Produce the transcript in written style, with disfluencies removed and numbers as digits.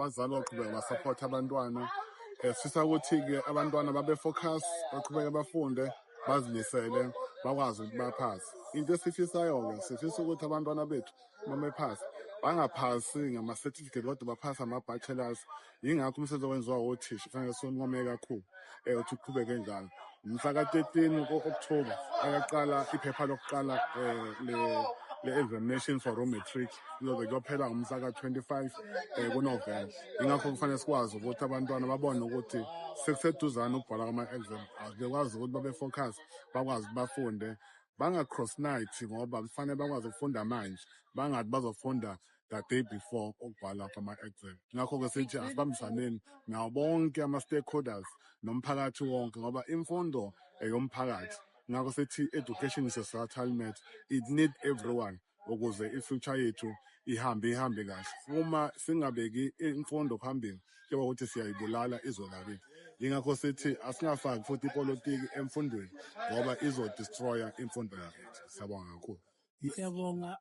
Abazali baqhubeka ba-support abantwana. Sifisa ukuthi-ke abantwana babe focus, baqhubeke bafunde, bazimisele, bakwazi ukuthi baphase. Into esifisayo-ke, sifisa ukuthi abantwana bethu uma bephasa bangaphasi ngama-certificate kodwa baphase ama-bachelors. Yingakho umsebenzi owenziwa othisha kufanele siwuncome kakhulu, ukuthi uqhubeke njalo. Mhla ka-13 ku-October ayaqala iphepha lokuqala le-examination for matric, kuzobe kuyophela ngomhla ka-25 kuNovember. Ingakho kufanele sikwazi ukuthi abantwana babone ukuthi sekuseduzane ukubhala kwama-exam, bekwazi ukuthi babe focus, bakwazi ukuthi bafunde, banga-cross night, ngoba kufanele bakwazi ukufunda manje, bangathi bazofunda the day before ukubhala kwama-exam. Ngakho-ke sithi asibambisaneni nawo bonke ama-stakeholders nomphakathi wonke, ngoba imfundo eyomphakathi. Ngakho sithi education is a societal matter, it need everyone ukuze i-future yethu ihambe ihambe kahle. Uma singabeki imfundo phambili, kuyoba ukuthi siyayibulala izwe lakithi. Yingakho sithi asingafaki futhi ipolitiki emfundweni, ngoba izo-destroya imfundo yakithi. Siyabonga kakhulu. Ngiyabonga.